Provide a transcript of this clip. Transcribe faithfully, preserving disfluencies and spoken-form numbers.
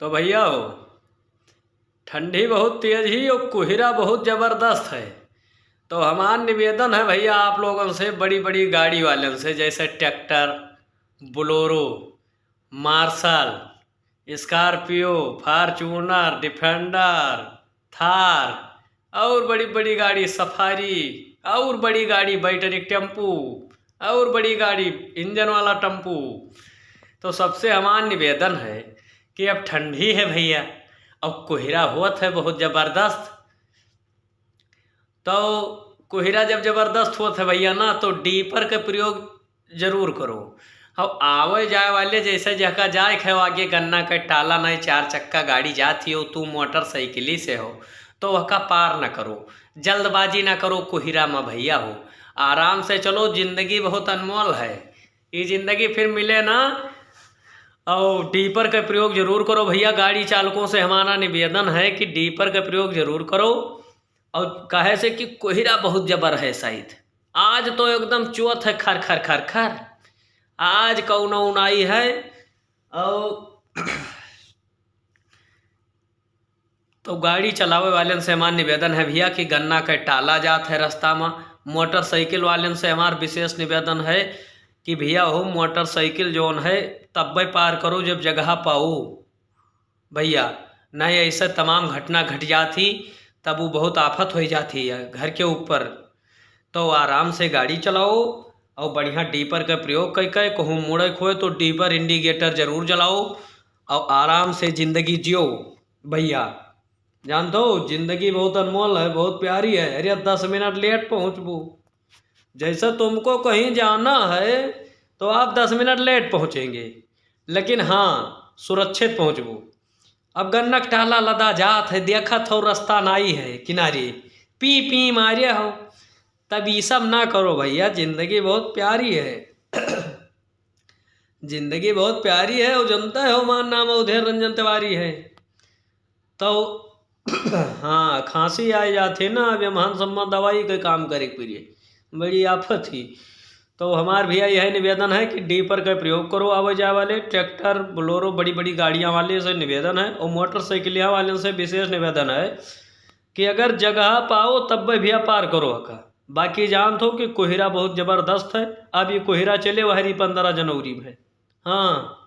तो भइया हो, ठंडी बहुत तेज ही और कोहरा बहुत जबरदस्त है। तो हमार निवेदन है भइया आप लोगन से, बड़ी बड़ी गाड़ी वालन से, जैसे tractor, Bolero, Marshal, Scorpio, Fortuner, Defender, Thar और बड़ी बड़ी गाड़ी सफारी और बड़ी गाड़ी बैटरी टेम्पू और बड़ी गाड़ी इंजन वाला टेम्पू। तो सबसे हमार निवेदन है कि अब ठंडी है भइया, अब कोहरा होत है बहुत जबरदस्त। तो कोहरा जब जबरदस्त होत है भइया ना, तो डीपर के प्रयोग जरूर करो। अब आवे जाए वाले जैसे जहका जाए खे, आगे गन्ना के टाला नहीं, चार चक्का गाड़ी जात ही हो, तू मोटरसाइकिल से हो, तो वहका पार न करो, जल्दबाजी ना करो कोहरा में भइया हो, आराम से चलो। जिंदगी बहुत अनमोल है, ये जिंदगी फिर मिले ना। और डीपर का प्रयोग जरूर करो भइया, गाड़ी चालकों से हमारा निवेदन है कि डीपर का प्रयोग जरूर करो। और काहे से कि कोहरा बहुत जबर है शायद, आज तो एकदम चुअत है खर खर खर खर, आज कौनो उनाई है। और तो गाड़ी चलावे वालन से हमार निवेदन है भइया कि गन्ना के टाला जात है रास्ता में, मोटरसाइकिल वालन से हमार विशेष निवेदन है कि भइया हो, मोटरसाइकिल जौन है तब्बे पार करो जब जगह पाओ भइया, नहीं ऐसे तमाम घटना घट जात ही, तब वो बहुत आफत होइ जात ही है घर के ऊपर। तो आराम से गाड़ी चलाओ और बढ़िया डीपर का प्रयोग कइ के कहूँ मुड़े खोए तो डीपर इंडिकेटर जरूर जलाओ और आराम से जिंदगी जियो भइया। जानत हो, जिंदगी बहुत अनमोल है, बहुत प्यारी है। अरे, दस मिनट लेट पहुँचबू, जैसे तुमको कहीं जाना है तो आप दस मिनट लेट पहुँचेंगे, लेकिन हाँ, सुरक्षित पहुँचबू। अब गन्ना के टाला लदा जात है, देखत हो रास्ता नाई है किनारे, पी पी मारे हो, तब ई सब ना करो भइया, जिंदगी बहुत प्यारी है। जिंदगी बहुत प्यारी है, और जनता हो, हमार नाम अवधेश रंजन तिवारी है। तो हाँ, खांसी आए जात है ना, अब हम हन सम्मा दवाई के काम करे के पड़िए, बड़ी आफत ही। तो हमार भइया यह निवेदन है कि डीपर का प्रयोग करो, आवे जाए वाले ट्रैक्टर, बोलेरो, बड़ी बड़ी गाड़ियाँ वाले से निवेदन है, और मोटरसाइकिलिया वाले से विशेष निवेदन है कि अगर जगह पाओ तब भइया पार करो हका। बाकी जानत हो कि कोहरा बहुत जबरदस्त है, अब ये कोहरा चले वहरी पंद्रह जनवरी में। हाँ,